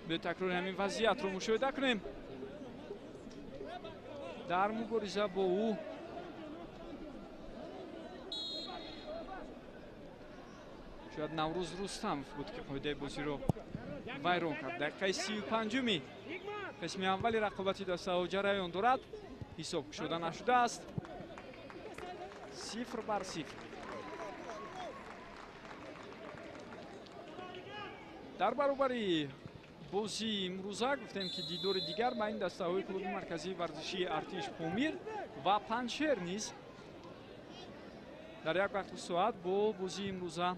биё такрори ҳамин вазъиятро мушоҳида кунем. Дар мубориза бо ӯ шояд Наврӯз Рустамов буд, ки қоидаи бозиро вайрон кард. Дақиқаи 35-уми қисми аввали рақобати дастаҳо ҷараён дорад. Ҳисоб кушода нашудааст. 0-0. Дар баробари бозии имрӯза гуфтем, ки дидори дигар байни дастаҳои клуби марказии варзишии Артиш Помир ва Панҷшер низ дар як вақту соат бо бозии имрӯза,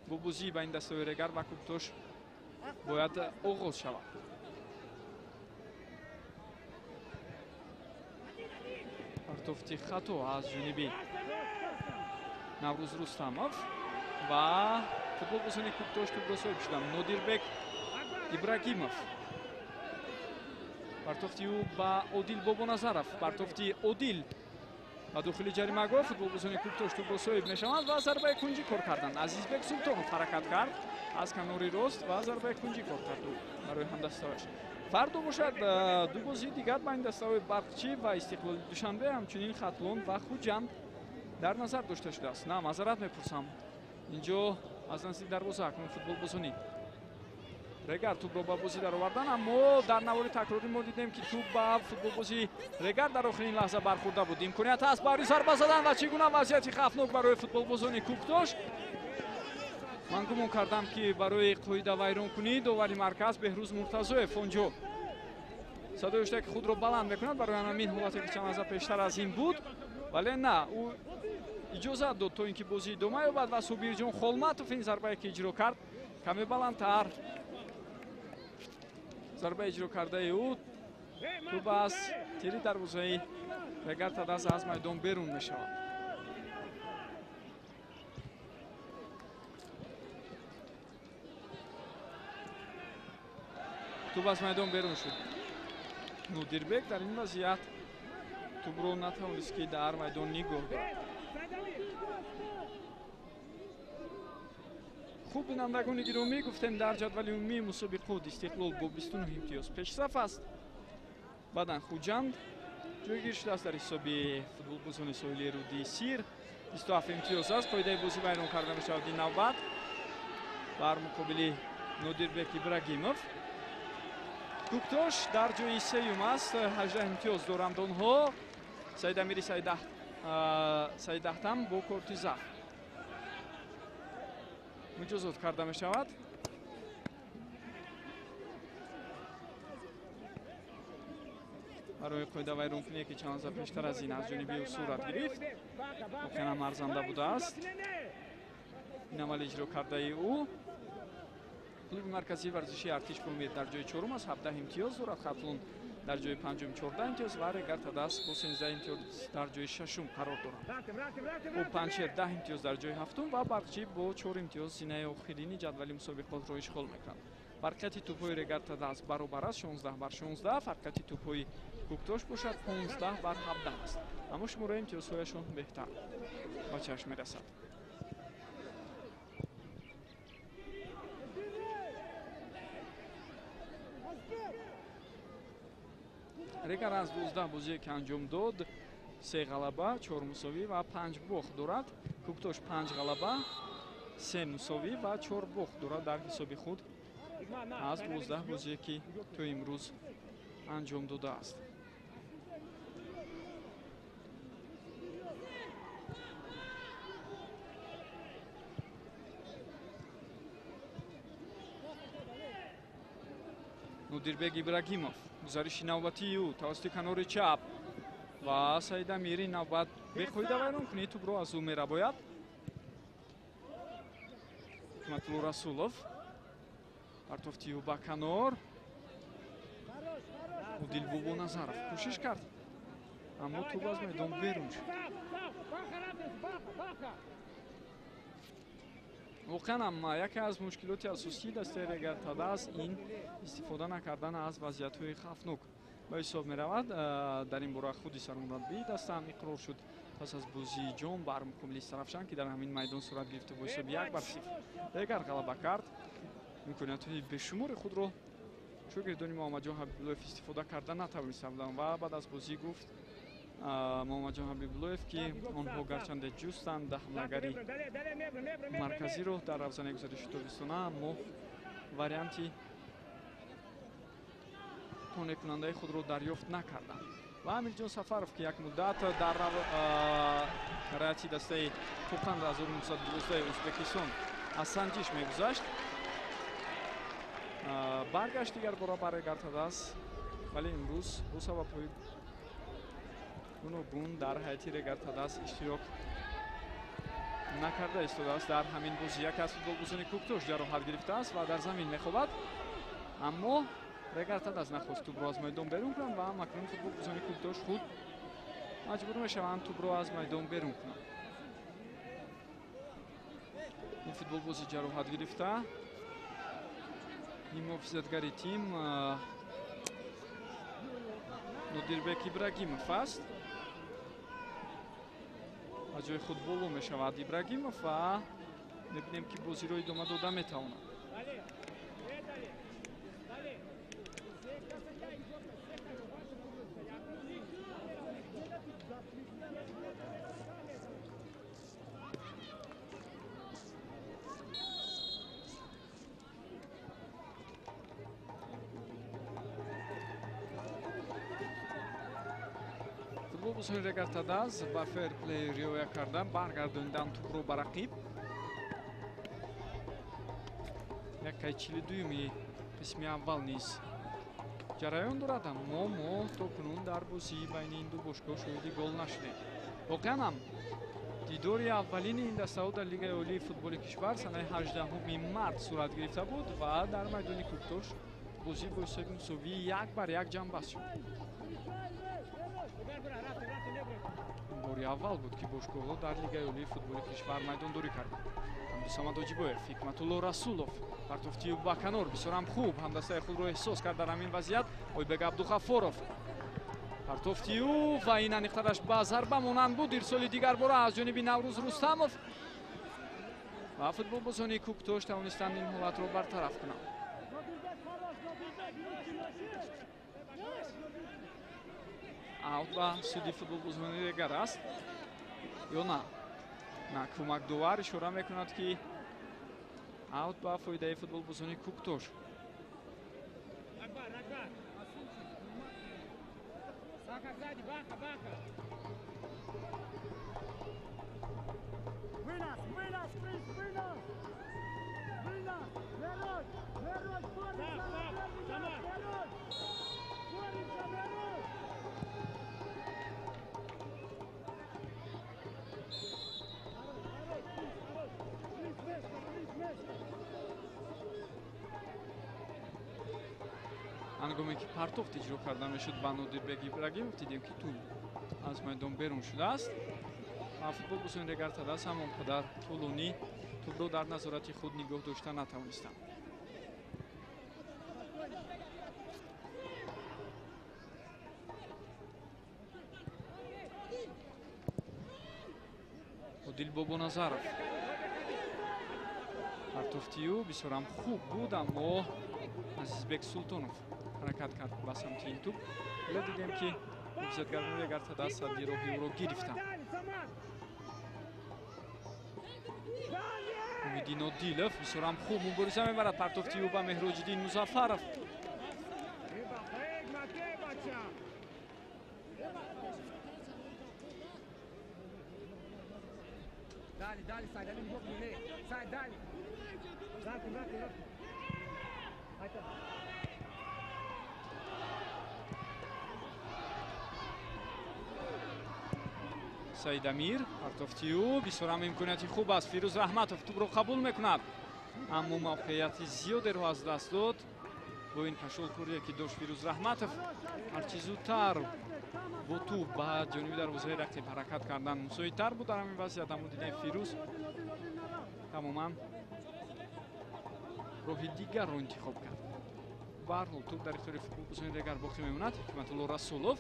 бо бозии байни дастаҳои Регар ва Кӯктош бояд оғоз шавад. Партофти хато аз ҷониби Наврӯз Рустамов ва футболбозони Кӯктош тӯбро соҳиб шуданд. Нодирбек Ибрагимов, партофти ӯ ба Одил Бобоназаров, партофти Одил ба дохили ҷаримагоҳ, футболбозони Кӯктош тӯбро соҳиб мешаванд ва зарбаи кунҷӣ кор карданд. Азизбек Султонов ҳаракат кард аз канори рост ва зарбаи кунҷӣ кор кард барои ҳамдастааш. Фардо бошад ду бозии дигар байни дастаҳои Барқчӣ ва Истиқлоли Душанбе, ҳамчунин Хатлон ва Хуҷанд дар назар дошта шудааст. На, маъзарат мепурсам, инҷо аз назди дарвоза акнун футболбозони Регар тӯбро ба бозӣ даровардан, аммо дар навори такрорӣ мо дидем, ки тӯб ба футболбози Регар дар охирин лаҳза бархӯрда буд. Имконият ҳаст барои зарба задан ва чӣ гуна вазъияти хавфнок барои футболбозони Кӯктош. Ман гумон кардам, ки барои қоида вайронкунӣ довари марказ Беҳрӯз Муртазоев онҷо садои ҳуштаки худро баланд мекунад барои ҳамин ҳолате, ки чанд лаҳза пештар аз ин буд, вале на, ӯ иҷозат дод то ин ки бозӣ идома ёбад ва Субирҷон Холматов ин зарбае ки иҷро кард каме баландтар. Зарба иҷро кардаи ӯ тӯб аз тири дарвозаи Регар Тадас аз майдон берун мешавад. Тӯб аз майдон берун шуд. Нодирбек дар ин вазъият тӯбро натавонист, ки дар майдон нигоҳ дорад. Хуб, бинандагони гиромӣ, гуфтем дар ҷадвали умумии мусобиқот Истиқлол бо 29 имтиёз пешсаф аст. Баъдан Хуҷанд ҷойгир шудааст дар ҳисоби футболбозони соҳили руди Сир 27 имтиёз аст. Қоидаи бозӣ вайрон карда мешавад ин навбат бар муқобили Нодирбек Ибрагимов. Кӯктош дар ҷои сеюм аст, 18 имтиёз доранд онҳо. Саидамири Саидаҳтам бо корти зард муҷозот карда мешавад. Барои қоида вайронкуние, ки чанд лаҳза пештар аз ин аз ҷониби ӯ сурат гирифт, воқеан ҳам арзанда будааст ин амали иҷро кардаи ӯ. Клуби марказии варзишии Артиш Помир дар ҷои чорум аст, 17 имтиёз дорад. Хатлон дар ҷои панҷум 14 имтиёз ва Регар Тадас бо 13 имтиёз дар ҷои шашум қарор доранд. Бо Панҷшер 10 имтиёз дар ҷои ҳафтум ва Барқчӣ бо 4 имтиёз зинаи охирини ҷадвали мусобиқотро ишғол мекунад. Фарқияти тӯбҳои Регар ТадАЗ баробар аст 16 бар 16, фарқияти тӯбҳои Кӯктош бошад 15 бар 17 аст. Аммо шумораи имтиёзҳояшон беҳтар ба чашм мерасад. Регар аз 12 бозие ки анҷом дод, 3 ғалаба, 4 мусовӣ ва 5 бохт дорад. Кӯктош 5 ғалаба, 3 мусовӣ ва 4 бохт дорад дар ҳисоби худ аз 12 бозие ки то имрӯз анҷом додааст. Нодирбек Ибрагимов гузариши навбатии ӯ тавассути канори чап ва Саид Амири навбат беқоида вайронкунии тӯбро аз ӯ мерабояд. Ҳикматулло Расулов партофти ӯ ба канор. Одил Бобоназаров кӯшиш кард, аммо тӯб аз майдон берун шуд. Воқеан ҳам яке аз мушкилоти асосии дастаи Регар ТадАЗ ин истифода накардан аз вазъиятҳои хавфнок ба ҳисоб меравад. Дар ин бора худи сармураббии даста ҳам иқрор шуд пас аз бозии ҷом бар муқобили Сарафшан, ки дар ҳамин майдон сурат гирифта бо ҳисоби 1-0 Регар ғалаба кард. Имкониятҳои бешумори худро шогирдони Муҳаммадҷон Ҳабибуллоев истифода карда натавонистанд ва баъд аз бозӣ гуфт Муҳаммадҷон Ҳабибуллоев, ки онҳо гарчанде ҷустанд ҳамлагари марказиро дар равзанаи гузариши тобистона, аммо варианти қонеъкунандаи худро дарёфт накарданд. Ва Амирҷон Сафаров, ки як муддат дар раъси дастаи Қӯқанд 1912 Ӯзбекистон аз санҷиш мегузашт, баргашт дигар бора ба Регар ТадАЗ, вале имрӯз бо сабабҳои гуногун дар ҳайати Регар ТадАЗ иштирок накарда истодааст. Дар ҳамин бозӣ яке аз футболбозони Кӯктош ҷароҳат гирифтааст ва дар замин мехобад, аммо Регар ТадАЗ нахост тӯбро аз майдон берун кунанд ва акнун футболбозони Кӯктош худ маҷбур мешаванд тӯбро аз майдон берун кунанд. Ин футболбози ҷароҳат гирифта муҳофизатгари тим Нодирбек Ибрагимов аст. Аз ҷои худ боло мешавад Ибрагимов ва мебинем, ки бозиро идома дода метавонад. Футболбозони Регар ТадАЗ ба ферплей риоя кардан баргардонидан тӯбро ба рақиб. Дақиқаи 42-юми қисми аввал низ ҷараён дорад, аммо мо то кунун дар бозии байни ин ду бошгоҳ шоҳиди гол нашудем. Воқеан ҳам дидори аввалини ин дастаҳо дар Лигаи олии футболи кишвар санаи 18 март сурат гирифта буд ва дар майдони Кӯктош бозӣ бо ҳисоби мусовии 1-1 ҷамъбаст шуд. Бори аввал буд, ки бошгоҳҳо дар Лигаи олии футболи кишвар майдондорӣ карданд. Абдусамад Ҳоҷибоев, Ҳикматулло Расулов партофтию ба канор бисёрам хуб ҳамдастаи худро эҳсос кард дар ҳамин вазъият. Ойбек Абдуғаффоров партофтию ва ин аниқтараш ба зарба монанд буд. Ирсоли дигар бора аз ҷониби Наврӯз Рустамов ва футболбозони Кӯктош тавонистанд ин ҳолатро бартараф кунанд. Аут ба суди футболбозони Регар аст ё на? На, кӯмакдовар ишора мекунад, ки аут ба фоидаи футболбозони Кӯктош. Ҳангоме ки партофт иҷро карда мешуд ба Нодирбек Ибрагимов, дидем, ки тӯб аз майдон берун шудааст ва футболбозони Регар ТадАЗ ҳамон қадар тӯлонӣ тӯбро дар назорати худ нигоҳ дошта натавонистанд. Одил Бобоназаров. Партофти ӯ бисёрам хуб буд, аммо Азизбек Султонов ҳаракат кард ба самти ин туп. Ҳоло дидем, ки муҳофизатгарони Регар-ТадАЗ садди роҳи ӯро гирифтанд. Умиддин Одилов бисёрам хуб мубориза мебарад. Партофти ӯ ба Меҳроҷиддин Музаффаров. Саидамир, партофти ӯ бисёрам имконияти хуб аст. Фирӯз Раҳматов тӯбро қабул мекунад, аммо мавқеияти зиёдеро аз даст дод. Бо ин кашолкорие ки дошт Фирӯз Раҳматов, ҳарчи зудтар бо тӯб ба ҷониби дарвозаи рақиб ҳаракат кардан мусоидтар буд дар ҳамин вазъият. Аммо дидем, Фирӯз тамоман роҳи дигарро интихоб кард. Ба ҳар ҳол, тӯб дар ихтиёри футболбозони Регар боқӣ мемонад. Ҳикматулло Расулов,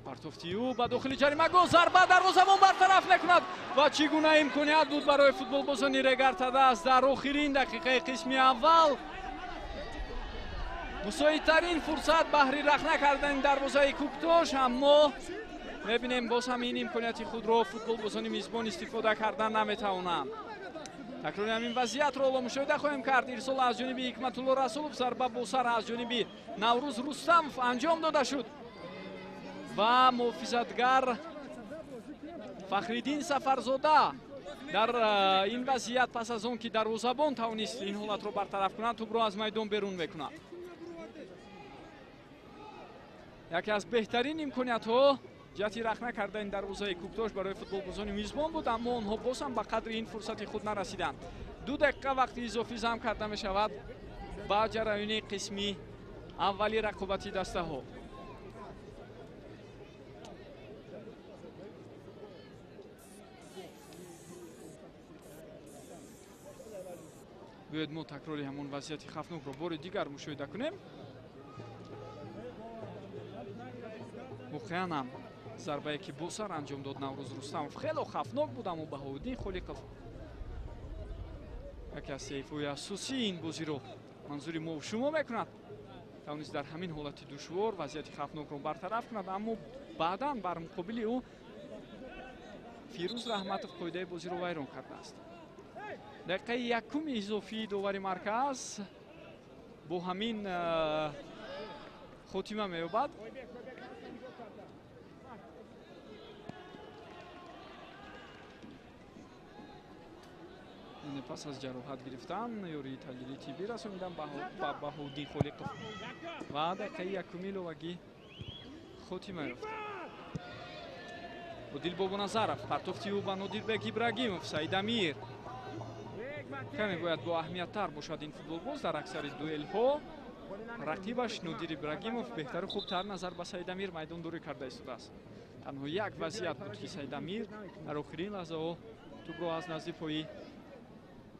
партофти ӯ ба дохили ҷаримагоҳ, зарба, дарвозабон бартараф мекунад. Ва чӣ гуна имконият буд барои футболбозони Регар-ТадАЗ дар охирин дақиқаи қисми аввал! Мусоидтарин фурсат баҳри рахна кардани дарвозаи Куктош, аммо мебинем, боз ҳам ин имконияти худро футболбозони мизбон истифода кардан наметавонанд. Такрори ҳамин вазъиятро ҳоло мушоҳида хоҳем кард. Ирсол аз ҷониби Ҳикматулло Расулов, зарба бо сар аз ҷониби Наврӯз Рустамов анҷом дода шуд ва муҳофизатгар Фахриддин Сафарзода дар ин вазъият, пас аз он ки дарвозабон тавонист ин ҳолатро бартараф кунад, тӯбро аз майдон берун мекунад. Яке аз беҳтарин имкониятҳо ҷиҳати рахна кардани дарвозаи Куктош барои футболбозони мизбон буд, аммо онҳо боз ҳам ба қадри ин фурсати худ нарасиданд. 2 дақиқа вақти изофӣ зам карда мешавад ба ҷараёни қисми аввали рақобати дастаҳо. Биёед, мо такрори ҳамон вазъияти хавфнокро бори дигар мушоҳида кунем. Воқеан ҳам, зарбае ки бо сар анҷом дод Наврӯз Рустамов, хело хавфнок буд, аммо Баҳовуддин Холиқов, яке аз саҳифаҳои асосии ин бозиро манзури мо шумо мекунад, тавонист дар ҳамин ҳолати душвор вазъияти хавфнокро бартараф кунад. Аммо баъдан бар муқобили ӯ Фирӯз Раҳматов қоидаи бозиро вайрон кардааст. Дақиқаи якуми изофии довари марказ бо ҳамин хотима меёбад. Яъне пас аз ҷароҳат гирифтан ёрии таъҷилии тиббӣ расонидан ба Баҳоуддин Холиқов ва дақиқаи якуми иловагӣ хотима ёфт. Одил Бобоназаров, партофти ӯ ба Нодирбек Ибрагимов. Саидамир, каме бояд боаҳамияттар бошад ин футболбоз дар аксари дуэлҳо. Рақибаш Нодир Ибрагимов беҳтару хубтар назар ба Саидамир майдондорӣ карда истодааст. Танҳо як вазъият буд, ки Саидамир дар охирин лаҳзаҳо тӯбро аз назди пои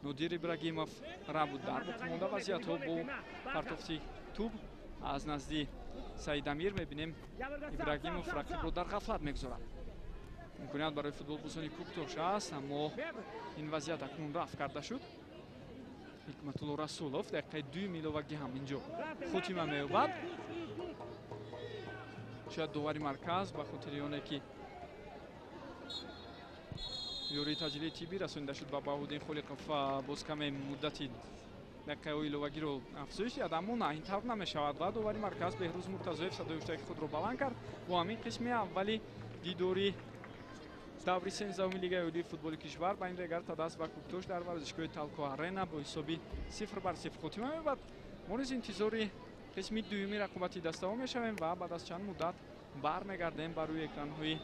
Нодир Ибрагимов рабуд. Дар боқимонда вазъиятҳо бо партофти тӯб аз назди Саидамир мебинем, Ибрагимов рақибро дар ғафлат мегузорад. Имконият барои футболбозони Куктош аст, аммо ин вазъият акнун рафъ карда шуд. Ҳикматулло Расулов, дақиқаи дуюми иловагӣ ҳам инҷо хотима меёбад. Шояд довари марказ ба хотири оне ки ёрии таъҷилии тиббӣ расонида шуд ба Баҳоуддин Холиқов, боз каме муддати дақиқаҳои иловагиро афзоиш диҳад, аммо на, ин тавр намешавад ва довари марказ Беҳрӯз Муртазоев садои ҳуштаки худро баланд кард. Бо ҳамин қисми аввали дидори даври 13-уми Лигаи олии футболи кишвар байни Регар ТадАЗ ва Куктош дар варзишгоҳи Талко Арена бо ҳисоби 0-0 хотима меёбад. Мо низ интизори қисми дуюми рақобати дастаҳо мешавем ва баъд аз чанд муддат бармегардем ба рӯи экранҳои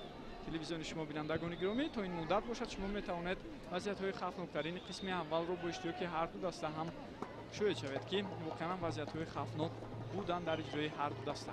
телевизиони шумо, бинандагони гиромӣ. То ин муддат бошад, шумо метавонед вазъиятҳои хавфноктарини қисми аввалро бо иштироки ҳарду даста ҳам шоҳид шавед, ки воқеан вазъиятҳои хавфнок буданд дар иҷрои ҳарду даста.